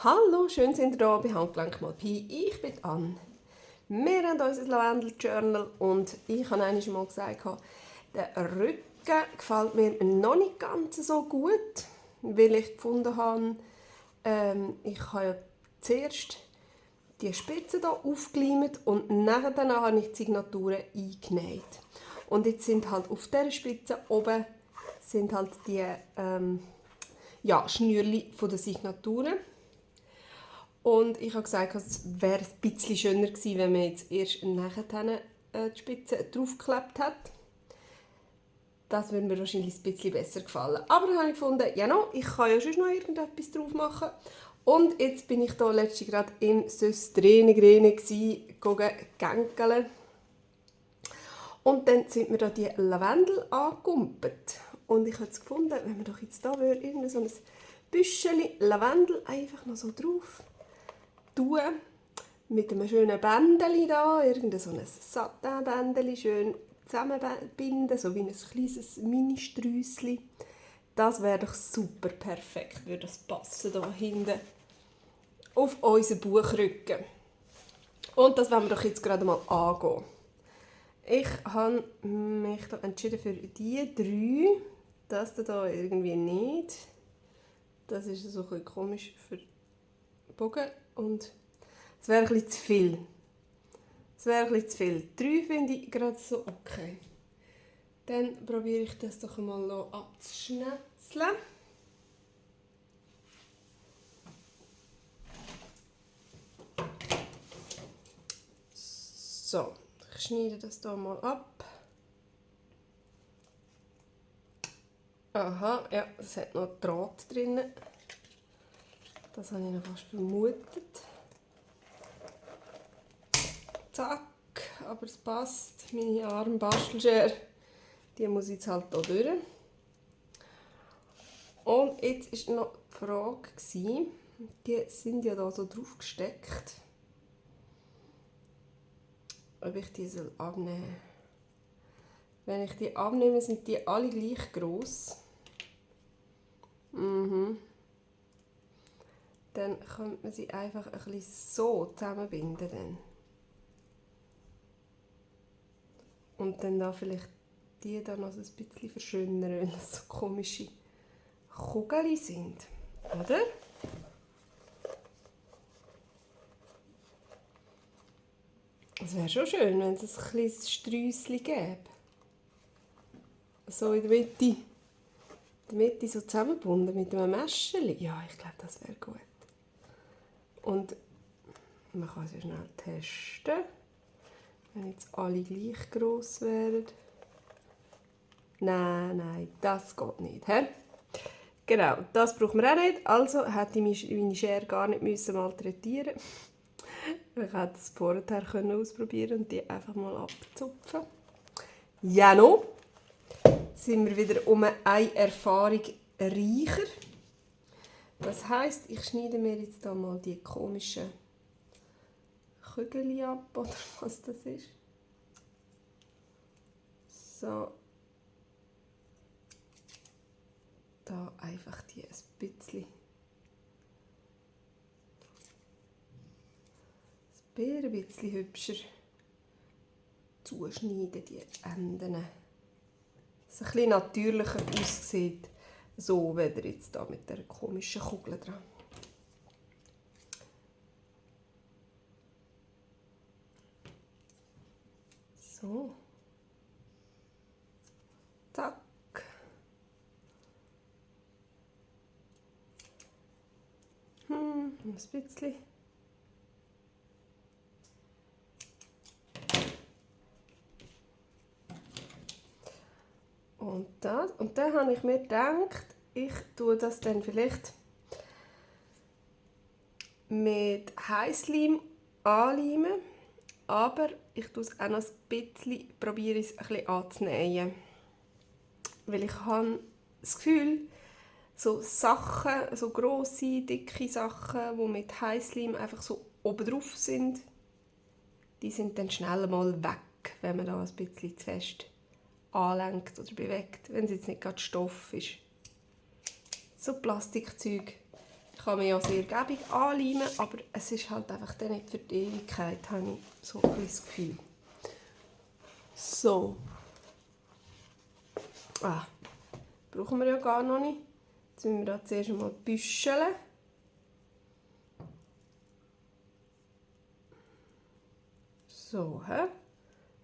Hallo, schön sind ihr da bei Handgelenk mal Pi. Ich bin Anne. Wir haben unser Lavendel-Journal und ich habe einmal mal gesagt, der Rücken gefällt mir noch nicht ganz so gut, weil ich gefunden habe, ich habe ja zuerst die Spitzen hier aufgeleimt und nachher habe ich die Signaturen eingenäht. Und jetzt sind halt auf dieser Spitze oben sind halt die Schnürchen von der Signaturen. Und ich habe gesagt, es wäre ein bisschen schöner gewesen, wenn man jetzt erst nachher die Spitze draufgeklebt hat. Das würde mir wahrscheinlich ein bisschen besser gefallen. Aber dann habe ich gefunden, ja no, ich kann ja schon noch irgendetwas drauf machen. Und jetzt bin ich hier letztens gerade im Söstrene gänkeln. Und dann sind mir da die Lavendel angekumpelt. Und ich habe jetzt gefunden, wenn man doch jetzt da irgend so ein Büschchen Lavendel einfach noch so drauf tun, mit einem schönen Bändeli da, irgendein so ein Satin-Bändeli, schön zusammenbinden, so wie ein kleines Mini-Sträusschen. Das wäre doch super perfekt, würde das passen da hinten auf unseren Buchrücken. Und das wollen wir doch jetzt gerade mal angehen. Ich habe mich da entschieden für die 3. Das da irgendwie nicht. Das ist so ein bisschen komisch für den Bogen. Und es wäre ein bisschen zu viel. Es wäre ein bisschen zu viel. 3 finde ich gerade so okay. Dann probiere ich das doch mal abzuschnetzeln. So, ich schneide das hier mal ab. Aha, ja, es hat noch Draht drin. Das habe ich noch fast vermutet. Zack, aber es passt. Meine arme Bastelschere, die muss jetzt halt hier durch. Und jetzt war noch die Frage, die sind ja da so drauf gesteckt, ob ich die abnehmen soll. Wenn ich die abnehme, sind die alle gleich gross. Dann könnte man sie einfach ein bisschen so zusammenbinden. Dann. Und dann da vielleicht die da noch so ein bisschen verschönern, weil das so komische Kugeln sind. Oder? Es wäre schon schön, wenn es ein kleines Sträusschen gäbe. So in der Mitte so zusammengebunden mit einem Mäschchen. Ja, ich glaube, das wäre gut. Und man kann es ja schnell testen, wenn jetzt alle gleich gross wären. Nein, das geht nicht. He? Genau, das brauchen wir auch nicht. Also hätte ich meine Schere gar nicht malträtieren müssen. Ich hätte es vorher ausprobieren und die einfach mal abzupfen. Ja, no. Sind wir wieder um eine Erfahrung reicher. Das heisst, ich schneide mir jetzt da mal die komischen Kügel ab, oder was das ist. So. Da einfach die ein bisschen hübscher zuschneiden, die Enden. Dass es ein bisschen natürlicher aussieht, so wie jetzt da mit der komischen Kugel dran. So. Zack. Ein bisschen. Und dann habe ich mir gedacht, ich tue das dann vielleicht mit Heißleim anleimen, aber ich tue es auch noch probiere es ein bisschen anzunähen. Weil ich habe das Gefühl, so Sachen, so grosse, dicke Sachen, die mit Heißleim einfach so oben drauf sind, die sind dann schnell mal weg, wenn man da ein bisschen zu fest anlenkt oder bewegt, wenn es jetzt nicht gerade Stoff ist. So Plastikzeug Ich kann mich ja sehr gäbig anleimen, aber es ist halt einfach dann nicht für die Ewigkeit, habe ich so ein bisschen das Gefühl. So. Brauchen wir ja gar noch nicht. Jetzt müssen wir da zuerst einmal büscheln. So,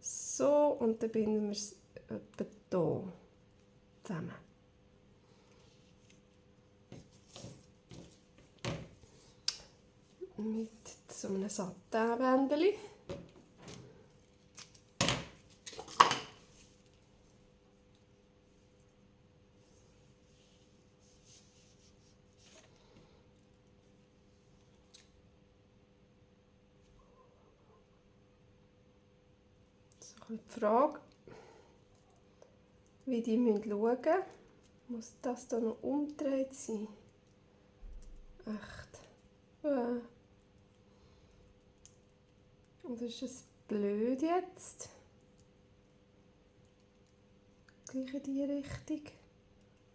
so, und dann binden wir es etwa hier zusammen. Mit so einem Satinbändchen. Die Frage, wie die schauen müssen. Muss das hier noch umgedreht sein? Echt? Ja. Und ist es blöd jetzt? Gleich in die Richtung?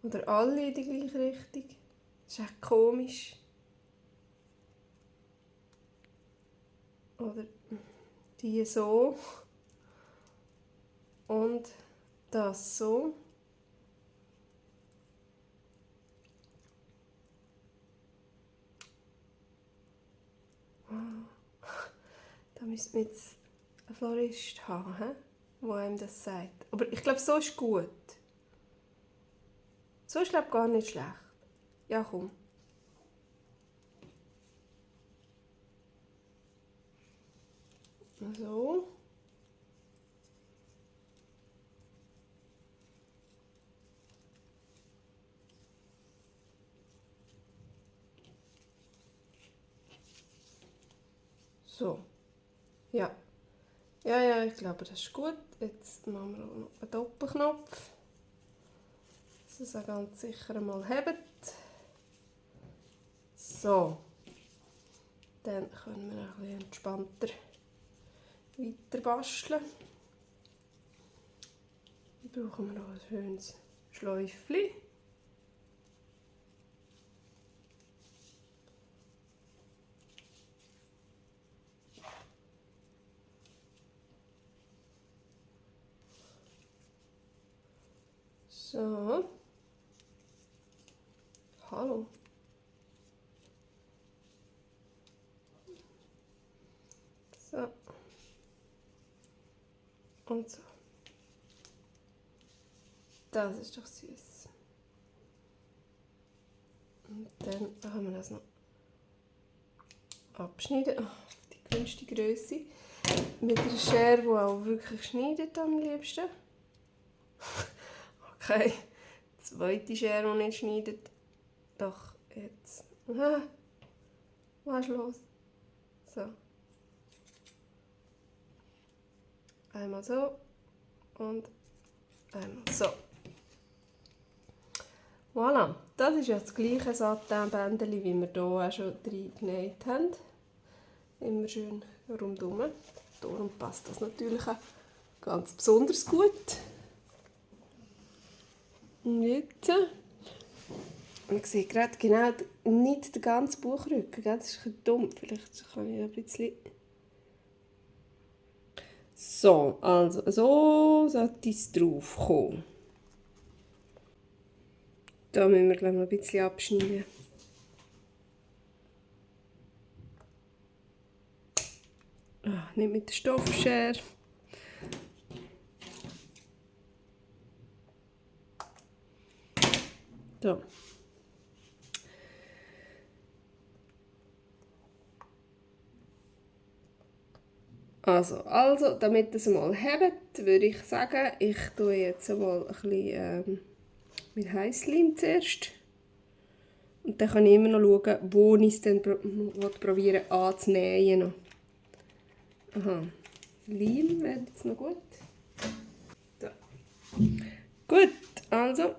Oder alle in die gleiche Richtung? Das ist echt komisch. Oder die so. Und das so. Da müsste man jetzt einen Florist haben, der einem das sagt. Aber ich glaube, so ist gut. So ist, glaube ich, gar nicht schlecht. Ja, komm. So. So. Ja. Ja, ich glaube, das ist gut. Jetzt machen wir auch noch einen Doppelknopf. Dass es auch ganz sicher einmal hebt. So. Dann können wir ein bisschen entspannter weiter basteln. Dann brauchen wir noch ein schönes Schläufchen. So. Hallo. So. Und so. Das ist doch süß. Und dann können wir das noch abschneiden. Auf die gewünschte Größe. Mit einer Schere, die auch wirklich schneidet am liebsten. Okay. Die zweite Schere, die nicht schneidet. Doch, jetzt. Was ist los? So. Einmal so. Und einmal so. Voilà. Das ist ja das gleiche Satinbändchen, wie wir hier auch schon reingenäht haben. Immer schön rundherum. Darum passt das natürlich auch ganz besonders gut. Und jetzt, man sieht gerade genau nicht den ganzen Buchrücken. Das ist ein bisschen dumm. Vielleicht kann ich ein bisschen... So, also so sollte es drauf kommen. Da müssen wir gleich noch ein bisschen abschneiden. Nicht mit der Stoffschere. So. Also, damit es mal hebt, würde ich sagen, ich tue jetzt mal ein bisschen mit Heißleim zuerst. Und dann kann ich immer noch schauen, wo ich es dann probieren anzunähen. Aha, Leim wäre jetzt noch gut. So. Gut, also.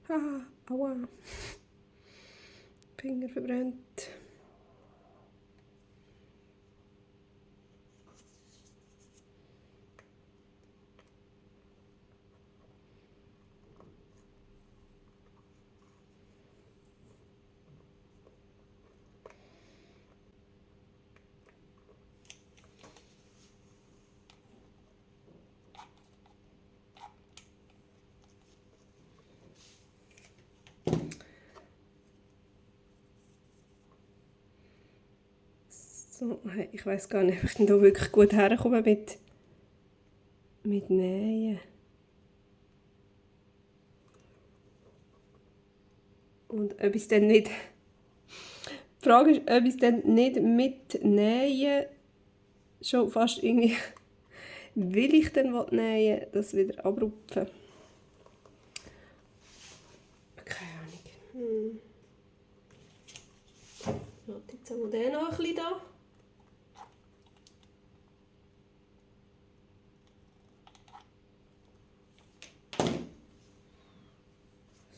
Haha, aua. Finger verbrennt. So, ich weiß gar nicht, ob ich denn da wirklich gut herkomme mit Nähen. Und ob ich es dann nicht... Die Frage ist, ob ich es dann nicht mit Nähen schon fast irgendwie... Will ich dann nähen, das wieder abrupfen? Keine Ahnung. Jetzt haben wir den noch ein bisschen da.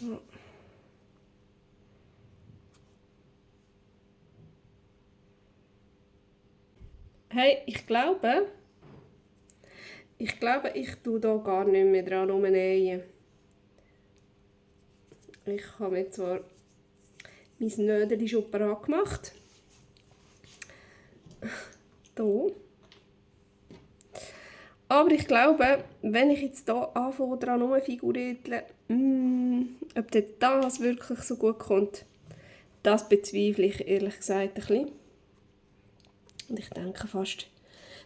So. Hey, ich glaube, ich tue da gar nicht mehr dran rumnähen. Ich habe mir zwar mein Nödeli schon parat gemacht. Hier. Aber ich glaube, wenn ich jetzt hier anfange dran rumfigurieren, ob das wirklich so gut kommt, das bezweifle ich ehrlich gesagt ein bisschen. Und ich denke fast,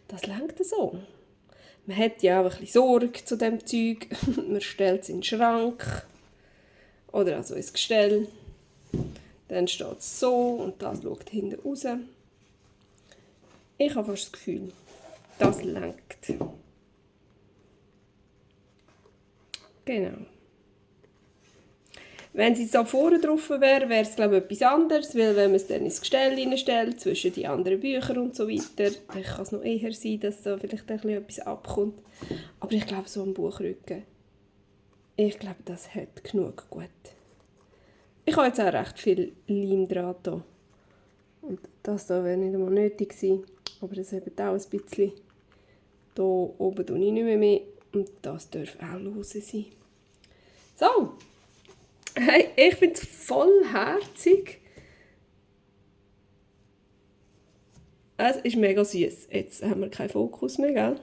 das reicht so. Man hat ja auch ein bisschen Sorge zu diesem Zeug. Man stellt es in den Schrank oder also ins Gestell. Dann steht es so und das schaut hinten raus. Ich habe fast das Gefühl, das reicht. Genau. Wenn sie so vorne drauf wäre, wäre es glaube ich etwas anderes, weil wenn man es dann ins Gestell hineinstellt, zwischen die anderen Bücher und so weiter, dann kann es noch eher sein, dass da vielleicht ein bisschen etwas abkommt. Aber ich glaube, so ein Buchrücken, ich glaube, das hat genug gut. Ich habe jetzt auch recht viel Leimdraht hier. Und das hier wäre nicht einmal nötig gewesen, aber das eben auch ein bisschen. Hier oben tue ich nicht mehr und das darf auch los sein. So! Hey, ich finde es voll herzig. Es ist mega süß. Jetzt haben wir keinen Fokus mehr, gell?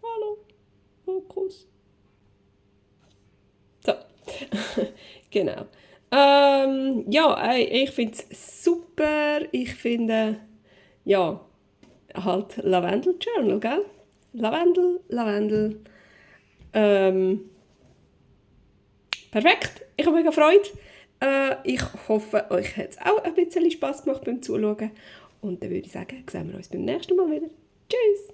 Hallo, Fokus. So, genau. Ja, ich finde es super. Ich finde, ja, halt Lavendel Journal, gell? Lavendel. Perfekt, ich habe mega Freude. Ich hoffe, euch hat es auch ein bisschen Spass gemacht beim Zuschauen. Und dann würde ich sagen, sehen wir uns beim nächsten Mal wieder. Tschüss!